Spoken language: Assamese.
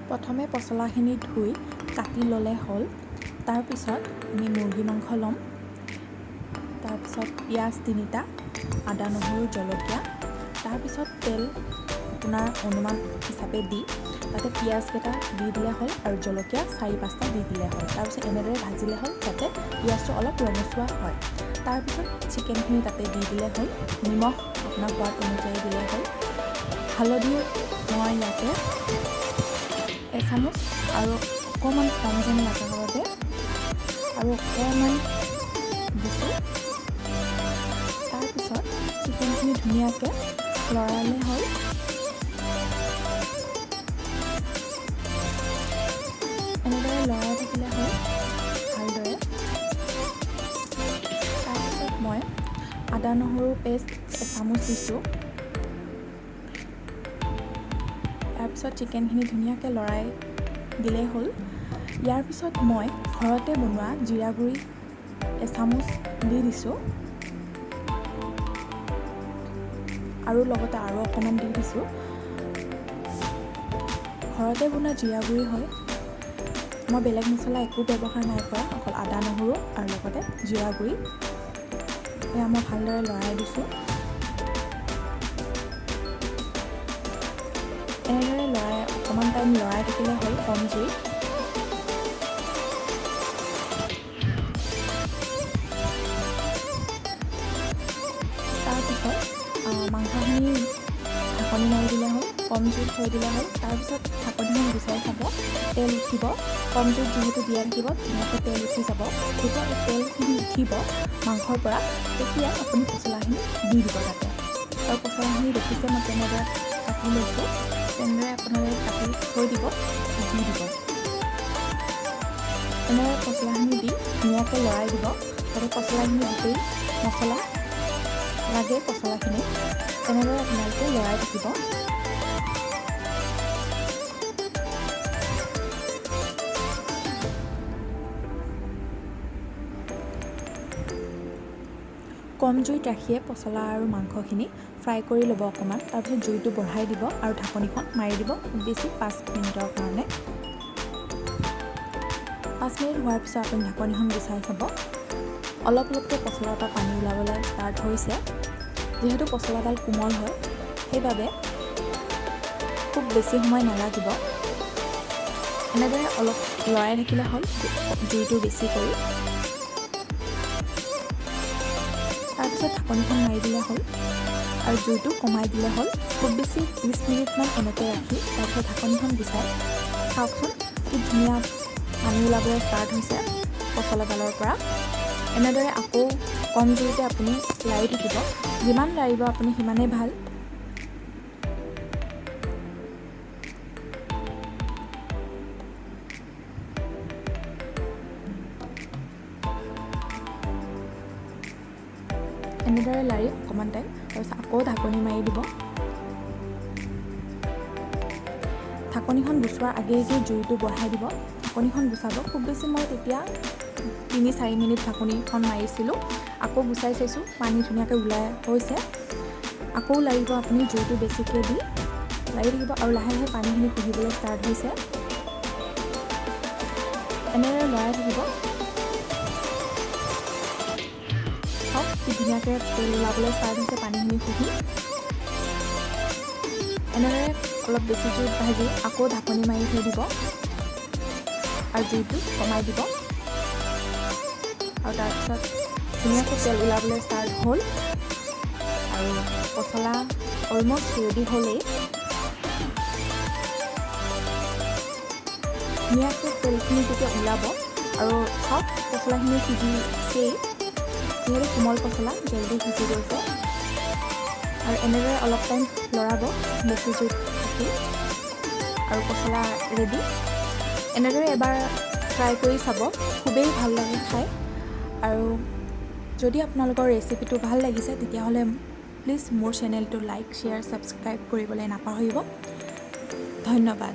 প্ৰথমে পচলাখিনি ধুই কাটি ল'লে হ'ল। তাৰপিছত আমি মুৰ্গী মাংস ল'ম, তাৰপিছত পিঁয়াজ 3টা, আদা নহৰু জলকীয়া, তাৰপিছত তেল আপোনাৰ অনুমান হিচাপে দি তাতে পিঁয়াজকেইটা দি দিলে হ'ল আৰু জলকীয়া 4-5টা দি দিলে হ'ল। তাৰপিছত এনেদৰে ভাজিলে হ'ল যাতে পিঁয়াজটো অলপ ৰঙচুৱা হয়। তাৰপিছত চিকেনখিনি তাতে দি দিলে হ'ল। নিমখ আপোনাৰ সোৱাদ অনুযায়ী দিলে হ'ল। হালধি মই ইয়াতে এচামুচ আৰু অকণমান কম যেন লগাৰ বাবে আৰু অকণমান দিছোঁ। তাৰপিছত চিকেনখিনি ধুনীয়াকৈ লৰালে হ'ল। এনেদৰে লৰাই থাকিলে হ'ল ভালদৰে। তাৰপিছত মই আদা নহৰু পেষ্ট এচামুচ দিছোঁ। তাৰপিছত চিকেনখিনি ধুনীয়াকৈ লৰাই দিলেই হ'ল। ইয়াৰ পিছত মই ঘৰতে বনোৱা জিৰা গুড়ি এচামুচ দি দিছোঁ আৰু লগতে আৰু অকণমান দি দিছোঁ। ঘৰতে বনোৱা জিৰা গুড়ি হয়, মই বেলেগ মছলা একো ব্যৱহাৰ নাই কৰা, অকল আদা নহৰু আৰু লগতে জিৰা গুড়ি। এয়া মই ভালদৰে লৰাই দিছোঁ। এনেদৰে লৰাই অকণমান টাইম লৰাই থাকিলে হ'ল কম জুইত। তাৰপিছত মাংসখিনি ঢাকনি মাৰি দিলে হ'ল, কম জুইত থৈ দিলে হ'ল। তাৰপিছত ঢাকনিখন গুচাই চাব, তেল উঠিব। কম জুইত যিহেতু দিয়া থাকিব, ধুনীয়াকৈ তেল উঠি যাব। যেতিয়া এই তেলখিনি উঠিব মাংসৰ পৰা, তেতিয়া আপুনি পচলাখিনি দি দিব তাতে। আৰু পচলাখিনি দেখিছে মই কেনেদৰে কাটি লৈছোঁ, তেনেদৰে আপোনালোকে কাটি থৈ দিব, দি দিব। এনেদৰে পচলাখিনি দি ধুনীয়াকৈ লৰাই দিব, যাতে পচলাখিনি গোটেই মছলা লাগে পচলাখিনি। তেনেদৰে আপোনালোকে লৰাই থাকিব। কম জুইত ৰাখিয়ে পচলা আৰু মাংসখিনি ফ্ৰাই কৰি ল'ব অকণমান। তাৰপিছত জুইটো বঢ়াই দিব আৰু ঢাকনিখন মাৰি দিব খুব বেছি 5 মিনিটৰ কাৰণে। 5 মিনিট হোৱাৰ পিছত আপুনি ঢাকনিখন গুচাই চাব, অলপ অলপকৈ পচলাৰ পৰা পানী ওলাবলৈ ষ্টাৰ্ট হৈছে। যিহেতু পচলাডাল কোমল হয়, সেইবাবে খুব বেছি সময় নালাগিব। এনেদৰে অলপ লৰাই থাকিলে হ'ল জুইটো বেছি কৰি। তাৰপিছত ঢাকনিখন মাৰি দিলে হ'ল আৰু জুইটো কমাই দিলে হ'ল। খুব বেছি 20 মিনিটমান এনেকৈ ৰাখি তাৰপিছত ঢাকনিখন গুচাই চাওকচোন কি ধুনীয়া পানী ওলাবলৈ ষ্টাৰ্ট হৈছে পচলাডালৰ পৰা। এনেদৰে আকৌ কম জুইতে আপুনি লাৰি থাকিব। যিমান লাৰিব আপুনি সিমানেই ভাল। এনেদৰে লাৰি অকণমান টাইম, তাৰপিছত আকৌ ঢাকনি মাৰি দিব। ঢাকনিখন গুচোৱাৰ আগে আগে জুইটো বঢ়াই দিব। ঢাকনিখন গুচাব খুব বেছি মই তেতিয়া 3-4 মিনিট ঢাকনিখন মাৰিছিলোঁ। আকৌ গুচাই চাইছোঁ, পানী ধুনীয়াকৈ ওলাই হৈছে। আকৌ লাৰিব আপুনি জুইটো বেছিকৈ দি লাৰি থাকিব আৰু লাহে লাহে পানীখিনি শুহিবলৈ ষ্টাৰ্ট হৈছে। এনেদৰে লৰাই থাকিব। চাওক কি ধুনীয়াকৈ তেল ওলাবলৈ ষ্টাৰ্ট হৈছে পানীখিনি শুহি। এনেদৰে অলপ বেছি জুইত ভাজি আকৌ ঢাকনি মাৰি থৈ দিব আৰু জুইটো কমাই দিব। আৰু তাৰপিছত ধুনীয়াকৈ তেল ওলাবলৈ ষ্টাৰ্ট হ'ল আৰু পচলা অলমষ্ট ৰেডি হ'লেই। ধুনীয়াকৈ তেলখিনি যেতিয়া ওলাব আৰু চাওক পচলাখিনি সিজিছেই, যিহেতু কোমল পচলা জলদি সিজি গৈছে। আৰু এনেদৰে অলপ টাইম লৰাব বেছি জুইত থাকি আৰু পচলা ৰেডি। এনেদৰে এবাৰ ট্ৰাই কৰি চাব, খুবেই ভাল লাগে খাই। আৰু যদি আপোনালোকৰ ৰেচিপিটো ভাল লাগিছে তেতিয়াহ'লে প্লিজ মোৰ চেনেলটো লাইক, শ্বেয়াৰ, ছাবস্ক্ৰাইব কৰিবলৈ নাপাহৰিব। ধন্যবাদ।